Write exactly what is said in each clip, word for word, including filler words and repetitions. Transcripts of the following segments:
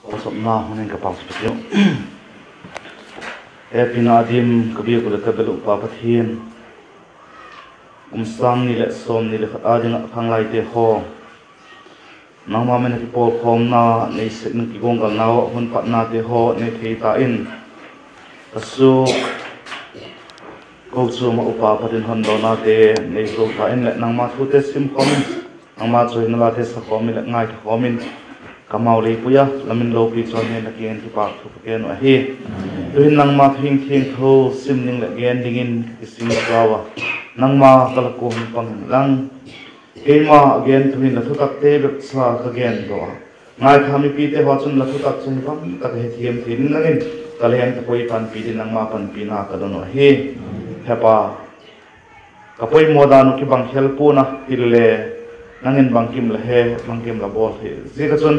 Pauchapna hun in ka pauchap tiu. Hepina dim ka biak uh leh ka bel uh Pa Pathian, kum sâng ni leh sawmni leh khat â ding ah khanglaite haw, nangma min a kipawlkhawmna nei sek in kiguanggalnau ah hun patnate haw nei thei ta in, ka suak kochuam ah upa pat in hondawnate nei zo ta in leh nangma thute sim khawm in, nangma chawihoina late sa khawm in leh ngaitha khawm in, ka mau lei pui a la min lopi chu a nen la kiang in kipâk thu ka gen uh ahi. Tu'hin nangma thu hing thiangtho sim ding leh gen dingin ka kisingsa ua, nangma ka la kuang pang inlang, keima a gen thu hin la thutakte bep cha ka gen daw a, ngaitha mipite haw chun la thutak chu hi bang tak a hethiam thei dingin nang in ka leng ka poi panpi dingin nangma panpina ka don uh ahi. Hepa, ka poimaw dan uh kibang khel pua'n a, hile le nang in bangkim la he, bangkim la bawl thei ziak ah chun,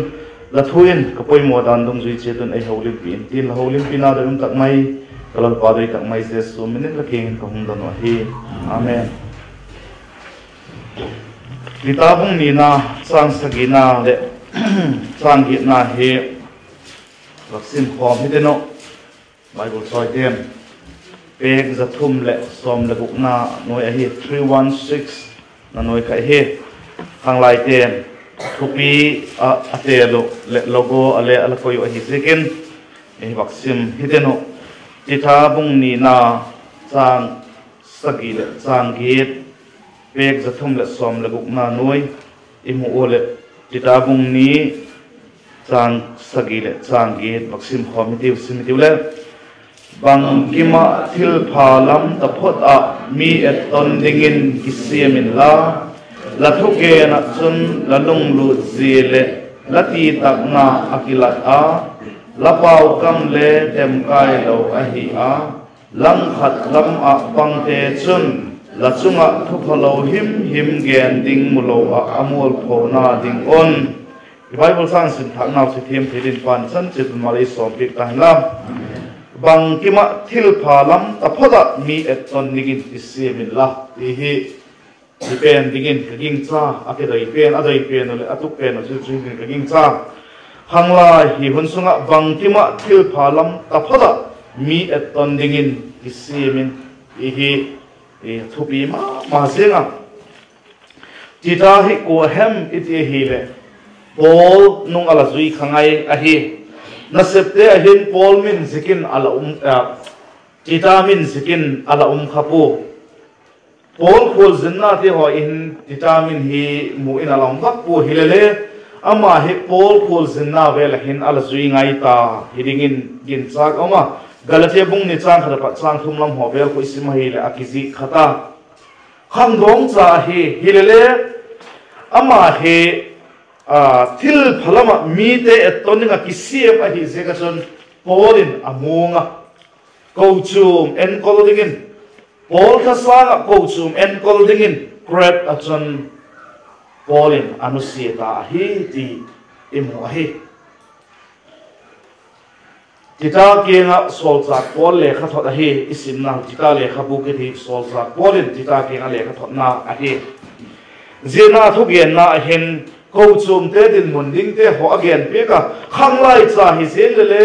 la thu in ka poimaw dan dungzui chiat un ei holimpi in ti'n, la holimpina doi um tak mai, ka Lalpa doi tak mai Jesu min in la kiang in ka hung don uh ahi. Amen. Tita bung nina, châng sagina leh châng giatna hi vak sim khawm hitin uh, Bible chawite'n. Pêk za thum leh sawm leh gukna nuai ahi, three one six na nuai kha hi. Khanglaite'n thupi ah a tel uh leh logo a le a la koi uh ahi ziakin, ei vak sim hitin uh. Tita bung nina, châng sagi leh châng giat, pêk za thum leh sawm leh gukna nuai i mu ua leh, Tita bung ni, châng sagi leh châng giat vak sim khawm hitiu, sim hitiu le. Bangkim ah thilpha lam taphot ah mi etton dingin kisiam inla, la thugen ah chun la lunglut zia leh la titakna a kilat a, la paukam le temkai lo ahi a, langkhat lam ah pangte chun la chung ah thuphalo himhim gen ding mulo ah a mualphona ding un. I Bible châng sim thâknau chu thiam thei dingin Pa'n chanchin mal ei sawmpiak ta hen la. Bangkim ah thilpha lam taphot ah mi etton dingin kisiam inla, ti hi, hi pen dingin ka gingcha, a kidoi pen, a doi pen uh leh a tuk pen uh chu chu hi dingin ka gingcha. Khanglai hi hun sung ah bangkim ah thilpha lam taphot ah mi etton dingin kisiam in, ti hi thupi ma ma ziang a. Tita hi kua hem i ti ahileh, Paul nung a la zui kha ngai ahi. Nasepte ah hin Paul min zikin a la um, Tita min zikin a la um kha pua. Paul khualzinnate haw in Tita min hi mu in a la um vak pua, hilele ama hi Paul khualzinna vel ah hin a la zui ngai ta hi dingin ginchâk a um a. Galatia bung ni châng khat apat châng thum lam haw vel khu i sim ahileh a kizik kha ta. Khangdawng cha ahi, hilele ama hi thilpha lam ah mite etton ding ah kisiam ahi ziak ah chun Paul in a muang a, kochuam enkol dingin, Paul thasâng ah kochuam enkol dingin Kret ah chun Paul in a nusia ta ahi ti i mu ahi. Tita kiang ah sawlchâk Paul lekhathot ahi, i simna Tita lekhabu kiti, sawlchâk Paul in Tita kiang ah lekhathotna ahi. Zia na thugenna ah hin kochuamte dinmun dingte haw a gen piak a, khanglai cha hi ziang lele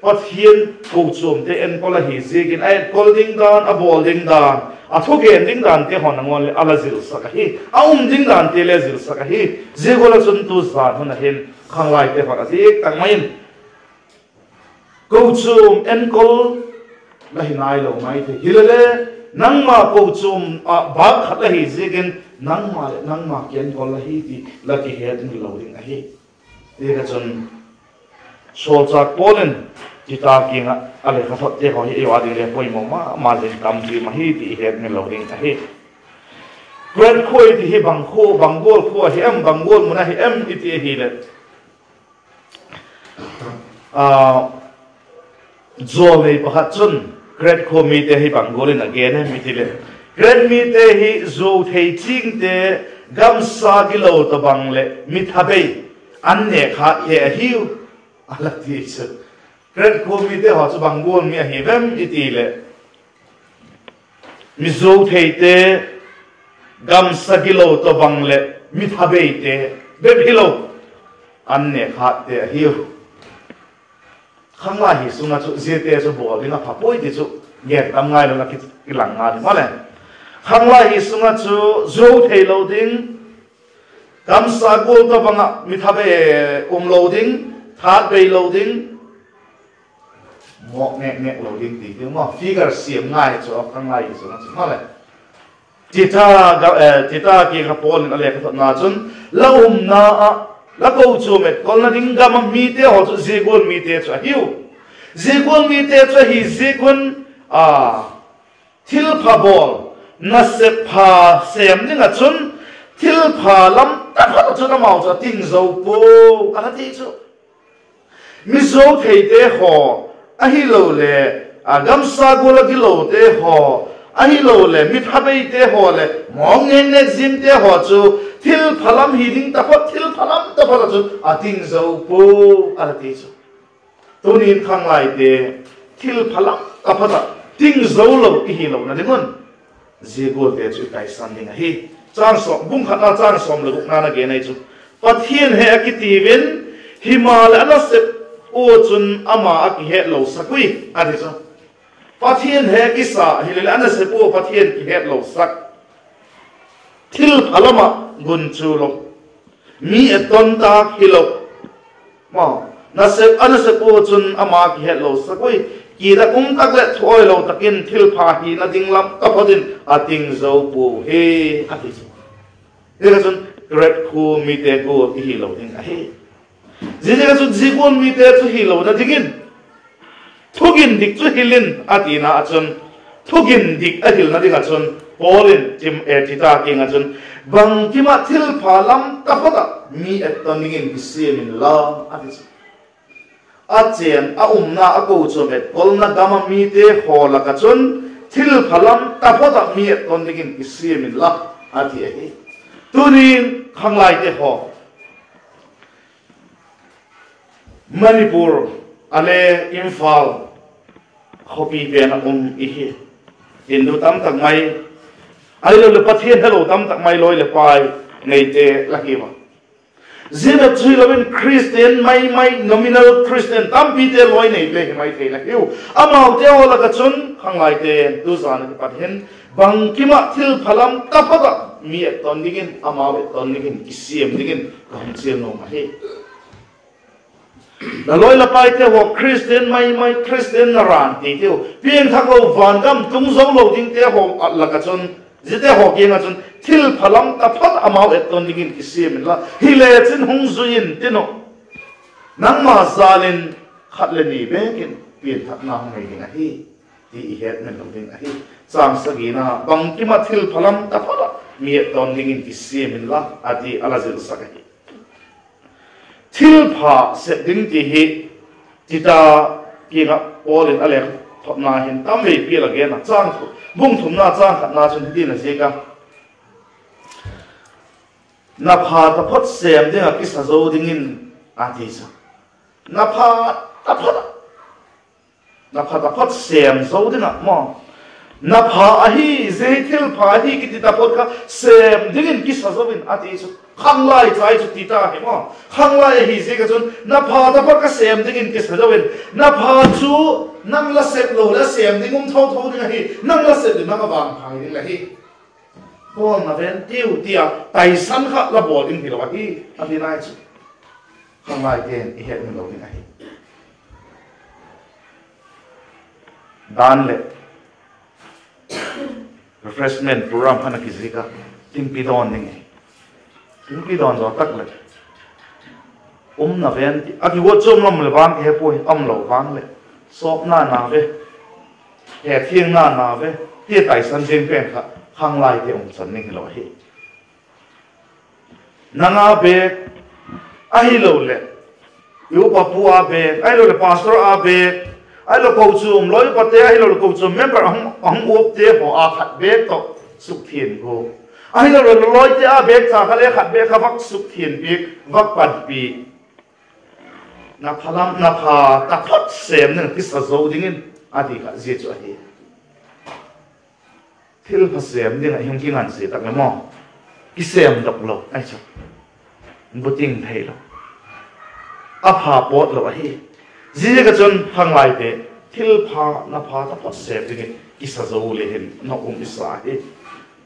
Pathian kochuamte enkol ahi ziakin a enkol ding dan, a bawl ding dan, a thugen ding dante haw nangawn leh a la zilsak ahi, a um ding dante le zilsak ahi. Zia gual ah chun tu zan hun ah hin khanglaite haw a diak tak mai in, kochuam enkol la hi nailo mai thei, hilele nangma kochuam ah bâk khat la hi ziakin nangma leh nangma kienkol la hi ti la kihetmil lo ding ahi. Ziak ah chun sawlchâk Paul in Tita kiang ah a lekhathotte haw hi ei ua ding le poimaw ma ma zing tam zing ahi ti i hetmil lo ding ahi. Kret khua i ti hi bang khua, bang gual khua ahi em, bang gual mun ahi em i ti ahileh, jawlnei pakhat chun Kret khua mite hi bang gual in a gen em i ti leh, Kret mite hi zuau thei chingte, gamsa gilo tawhbang leh mi thabei, an nêk hâtte ahiu, a la ti chu. Kret khua mite haw chu bang gual mi ahi vem i ti leh, mi zuau theite, gamsa gilo tawhbang leh mi thabeite bep hilo, an nêk hâtte ahiu. Khanglai hi sung ah chu ziate chu bawl ding a pha puai ti chu gen tam ngai lo a, kilang ngal ding maw le. Khanglai hi sung ah chu zuau theilo ding, gamsa gual tawhbang ah mi tha bei umlo ding, tha bei lo ding, mawk ngek ngek lo ding ti ding maw, figure siam ngai chu khanglai hi sung ah chu maw le. Tita, Tita kiang ah Paul in a lekhathotna chun, la umna ah, la kochuam etkolna ding gam ah mite haw chu zia gual mite chu ahiu. Zia gual mite chu ahi ziak un, a, thilpha bawl, nasep pha sêm ding ah chun, thilpha lam taphot ah chun amau chu a ting zo pua, a la ti chu. Mi zuau theite haw, ahiloleh, a, gamsa gual ah gilote haw, ahiloleh mi tha beite haw leh mawk ngek ngek ziangte haw chu thilpha lam hi ding taphot, thilpha lam taphot ah chun a ting zo pua, a la ti chu. Tuni'n khanglaite thilpha lam taphot ah ting zo lo i hilona ding un, zia gualte chu i taisan ding ahi. Bung khatna châng sawm leh gukna a gen ahi chu, Pathian he a kiti un, himaleh a nasep ua chun ama a kihetlosak ui, a ti chu. Pathian he kisa hileleh a nasep ua Pathian kihetlosak, thilpha lam ah gunchu lo, mi etton tâk hilo, a nasep ua chun ama kihetlosak ui, kit ah um tak leh thuailo tak in thilpha hina ding lam taphot in a ting zo pua hi, a ti chu. Ziaziakchun Krete khua mite gual i hilo ding ahi. Ziaziakchun zia gual mite chu hilona dingin thugin dik chu hil in, a tina ah chun, thugin dik a hilna ding ah chun Paul in Tita kiang ah chun, bangkim ah thilpha lam taphot ah mi etton dingin kisiam inla, a ti chu. A chên a umna a kochuam etkolna gam ah mite haw lak ah chun thilpha lam taphot ah mi etton dingin kisiam inla, a ti ahi. Tuni'n khanglaite haw Manipur a le Imphal khawpi pen ah um i hi. Hindu tam tak mai, ahiloleh Pathian helo tam tak mai lawi leh pai neite la hi a. Zia bep chu hilo in Christian mai mai, nominal Christian tampite lawi neite hi mai thei la hiu. Amaute haw lak ah chun khanglaite'n tuzan ah kipat hin bangkim ah thilpha lam taphot ah mi etton dingin, amau etton dingin, kisiam dingin ka hung chial nuam ahi. La lawi la paite haw, Christian mai mai, Christian na ran ti teu, piangthak lo van gam tung zo lo dingte haw lak ah chun, ziate haw kiang ah chun thilpha lam taphot amau etton dingin kisiam inla, hile chin hung zui in tin uh, nangma jâl in khat le ni bêk in pianthakna hung nei ding ahi, ti i hetmil lo ding ahi. Châng sagina, bangkim ah thilpha lam taphot ah mi etton dingin kisiam inla, a ti a la zilsak ahi. Thilpha sep ding ti hi Tita kiang ah Paul in a lekhathotna hin tamveipi a la gen a, bung thumna châng khatna chun hitin a ziak a, na pha taphot sêm ding ah kisa zo dingin, a ti chu. Na pha taphot ah, na pha taphot sêm zo ding ah maw, na pha ahi, zia hi thilpha ahi kiti taphot kha sêm dingin kisa zo in, a ti chu. Khanglai chai chu Tita hi maw, khanglai ahi ziak ah chun na pha taphot kha sêm dingin kisa zo in, na pha chu nang la sep lo leh a sêm ding um tho tho ding ahi, nang la sep leh nang a vangphai ding la hi. Bawl na ven tiu, ti a taisan kha la bawl ding hilo ahi, a ti nai chu. Khanglaite'n i hetmil lo ding ahi. Dan leh refreshment program khan a kizik a, thingpi dawn ding ahi. Thingpi dawn zaw tak leh, umna ven ti a kihuat chuam lam leh vang kihe puai, umlo vang leh, sawpna na ve, hethiangna na ve, ti taisan zing pen kha khanglaite umchan ding hilo ahi. Nang a bêk, ahiloleh i upapu a bêk, ahiloleh pastor a bêk, ahiloleh kochuam lawipate, ahiloleh kochuam member a hung, a hung upte haw a khat bêk tawh sukthiang gua, ahiloleh lawite a bêk cha kha le khat bêk kha vak sukthiang piak, vak panpi. Na pha lam, na pha taphot sêm ding ah kisa zo dingin, a ti kha zia chu ahi. Thilpha sêm ding ah i hung kingansia tak leh maw, kisêmdok lo ahi chu, buting theilo, a pha pawt lo ahi. Ziaziak ah chun khanglaite, thilpha na pha taphot sêm dingin kisa zo le hin na um i sa hi.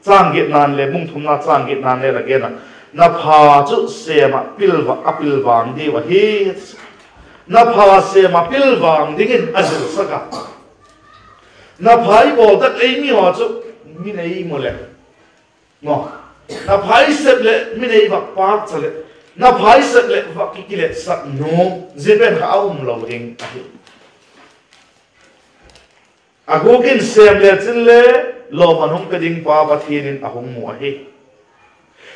Châng giatna'n le, bung thumna châng giatna'n le la gen a, na pha chu sêm ah pil va, a pilvang diu ahi. Na pha sêm ah pilvang dingin a zilsak a. Na pha i bawl tak ei mi haw chu mi nei mu leh, na pha i sep leh mi nei vak pâk cha leh, na pha i sep leh vak kiletsak nuam, zia pen kha a um lo ding ahi. A gûk in sêm le chin le, lawmman hung pe ding pa Pathian in a hung mu ahi.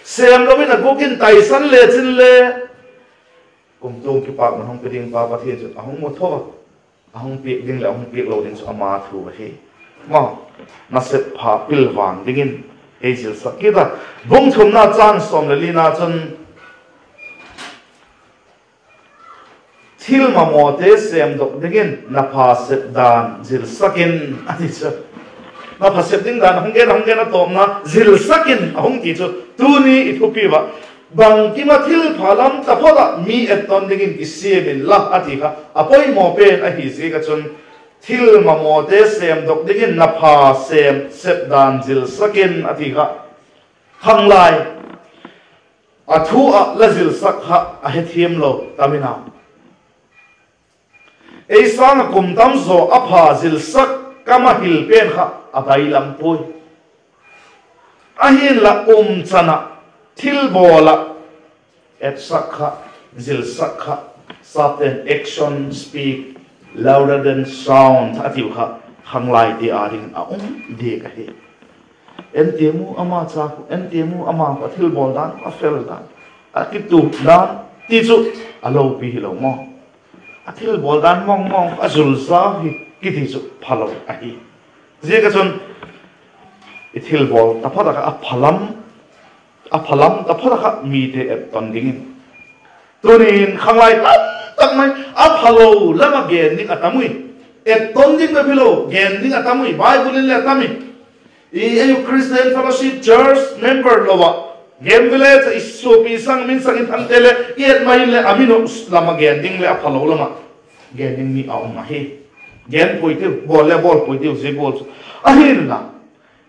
Sêmlo in a gûk in taisan le chin le, kumtuang kipâkman hung pe ding pa Pathian chun a hung mu tho a, a hung piak ding leh a hung piak lo ding chu ama thu ahi. Ma, nasep pha pilvang dingin ei zilsak kit a. Bung thumna châng sawm le lina chun, thil mamawte sêmdok dingin na pha sep dan zilsak in, a ti chu. Na pha sep ding dan a hung gen, a hung gen a tawpna, zilsak in a hung ti chu tuni i thupi ah, bangkim ah thilpha lam taphot ah mi etton dingin kisiam inla a ti kha a poimaw pen ahi ziak ah chun, thil mamawte sêmdok dingin na pha sêm sep dan zilsak in a ti kha, khanglai a thu ah la zilsak kha a hethiam lo tam in a. Ei sâng ah kum tam zaw a pha zilsak kam a hil pen kha a bailam puai. Ahinla umchan ah, thilbawl ah etsak kha, zilsak kha, sapte'n action speak louder than sound a tiu kha, khanglaite â dingin a um diak ahi. En tiam u ama cha khu, en tiam u ama khu a thilbawl dan, a fel dan, a kitup dan ti chu a lopi hilo maw. A thilbawl dan mawngmawng a zul zau hi kiti chu phalo ahi. Ziak ah chun i thilbawl taphot ah kha a phalam, a phalam taphot ah kha mite etton dingin. Tunin khanglai tam tak mai a phalo lam ah gen ding a tam ui. Etton ding bep hilo, gen ding a tam ui, Bible in le a tam i. I, ei u Christian Fellowship Church member lo ah, Game Village ah i suapi sang, min sang in thangte le i et mai in leh a min uh lam ah gen ding leh a phalo lam ah gen ding mi a um ahi. Gen puai tiu, bawl le bawl puai tiu zia gual chu. Ahinla,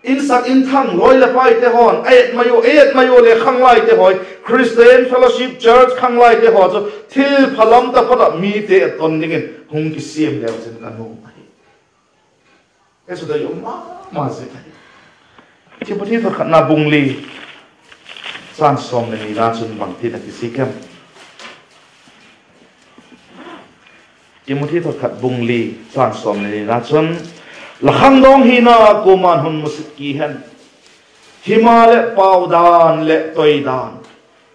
insak inthang lawi leh paite haw'n a et mai u, ei et mai u le khanglaite hawi, Christian Fellowship Church khanglaite haw chu thilpha lam taphot ah mite etton dingin hung kisiam leu chin ka nuam ahi. Ei chu dei um ma ma zing ahi. Timothy thot khatna bung li, châng sawm le nina chun bangtin a kizik em? Timothy thot khat bung li, châng sawm le nina chun, la khangdawng hina kuama'n hun musit ki hen. Himaleh paudan leh toidan,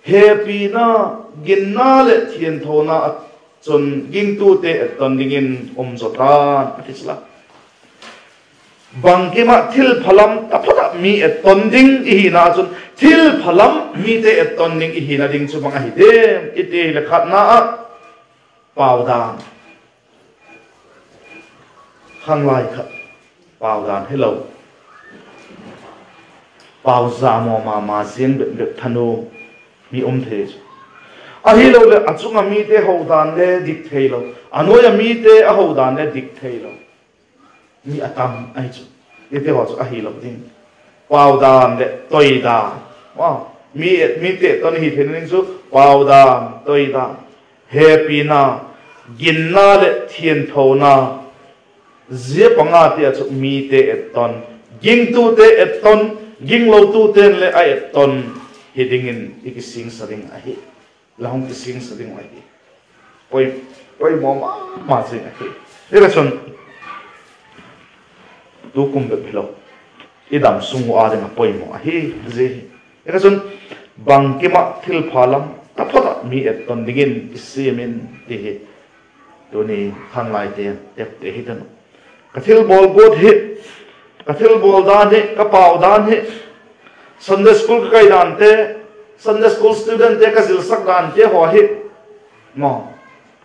hepina, ginna leh thianthona ah chun gingtute etton dingin um zaw ta'n, a ti chu la. Bangkim ah thilpha lam taphot ah mi etton ding i hina chun, thilpha lam mite etton ding i hina ding chu bang ahi diam i ti leh, khatna ah paudan. Khanglai khat paudan helo, pau za maw ma ma ziang bep bep thanuam mi um thei chu. Ahiloleh a chung ah mite ho dan le dik theilo, a nuai ah mite a ho dan le dik theilo mi a tam ahi chu. Ite haw chu ahilo ding. Paudan leh toidan, mi, mite etton hi theina ding chu paudan, toidan, hepina, ginna leh thianthona, zia pangate ah chu mite etton, gingtute etton, ginglotute'n le a etton hi dingin i kisingsa ding ahi. La hung kisingsa ding uh ahi. Poi, poimaw ma ma zing ahi. Hika chun, tukum bep hilo, i damsung uh â ding ah poimaw ahi, zia hi. Hika chun, bangkim ah thilpha lam taphot ah mi etton dingin kisiam in, ti hi tuni khanglaite tepte hi tan uh. Ka thilbawl guat hi, ka thilbawl dan hi, ka pau dan hi, Sunday school ka kai dante, Sunday school studentte ka zilsak dante haw hi, maw,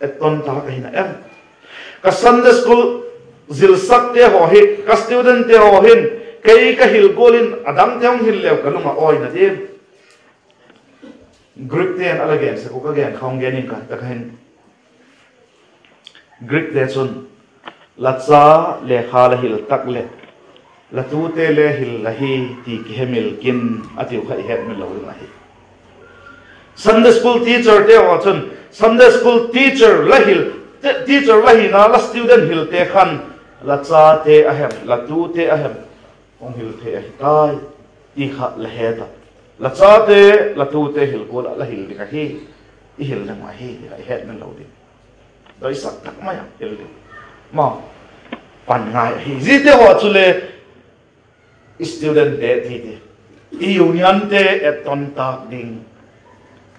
etton ta ka hina em? Ka Sunday school zilsakte haw hi, ka studentte haw hin kei ka hil gual in a dangte hung hil leu ka lung ah awina diam? Greekte'n a la gen sek uh, ka gen kha hung gen ing ka, tak ah hin. Greekte chun, la cha lekha la hil tak leh, la tute le hil la hi, ti kihemil kin, a tiu kha i hetmil lo ding ahi. Sunday school teacherte haw chun, Sunday school teacher la hil, teacher la hina la student hilte khan, la chate a hem, la tute a hem, hung hil thei ahi tai, ti kha la het a. La chate, la tute hil gual ah la hil ding ahi, i hil ding ahi, i hetmil lo ding. Doisak tak mai a hil ding. Ma, pan ngai ahi. Ziate haw chule, studentte ti ti, i unionte etton tâk ding,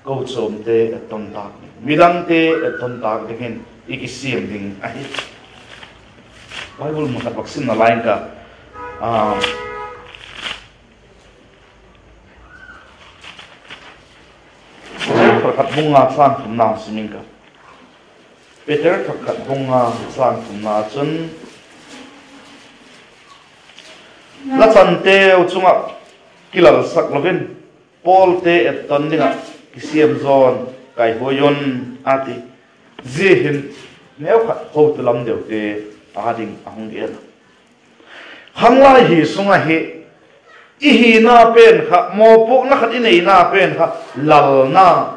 kochuamte etton tâk ding, midangte etton tâk dingin i kisiam ding ahi. Bible mun khat vak simna lai ing ka, Peter thot khat bung nga châng thumna sim ing ka. Peter thot khat bung nga châng thumna chun, la chanteu chung ah kilalsak lo in, pawlte etton ding ah kisiam zaw'n kaihuai un, a ti. Zia hin neukhat hotu lam deute â ding a hung gen a. Khanglai hi sung ahi, i hina pen kha, mawpuakna khat i neina pen kha, lalna,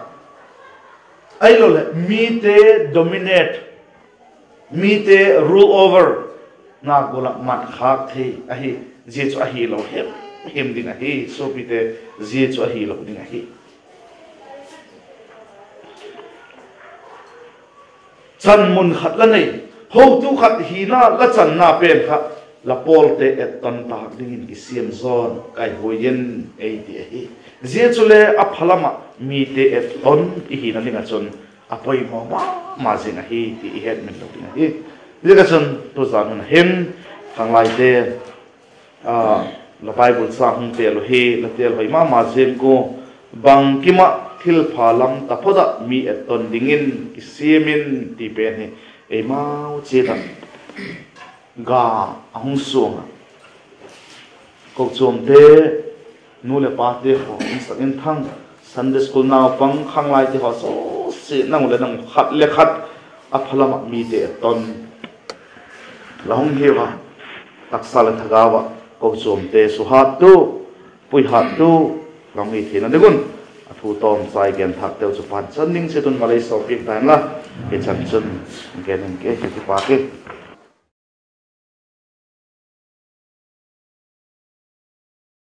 ahiloleh mite dominate, mite rule over na gual ah mat khâk thei ahi. Zia chu ahilo himhim ding ahi, suapite, zia chu ahilo ding ahi. Chan mun khat la nei, hotu khat hina la channa pen kha, la pawlte etton tâk dingin kisiam zaw'n kaihuai in, ei ti ahi. Zia chule a phalam ah mite etton i hina ding ah chun a poimaw ma ma zing ahi ti i hetmil lo ding ahi. Ziak ah chun tuzan hun hin khanglaite, la Bible châng hung tel uh hi la tel hoi ma ma ziang ua, bangkim ah thilpha lam taphot ah mi etton dingin kisiam in ti pen hi eimau chiat ah ga a hung suang ah, kochuamte, nu leh pate haw, insak inthang, Sunday school naupang, khanglaite haw zosia, nang u leh nang u khat le khat a phalam ah mite etton la hung hiu a, taksa leh thagau ah kochuamte suhattu, puihattu la hung hi theina ding un, a thu tawmchai genthâkteu chu panchan ding chiat un malei sawmpiak ta inla, hichan chun gen ing ke, ka kipâk e.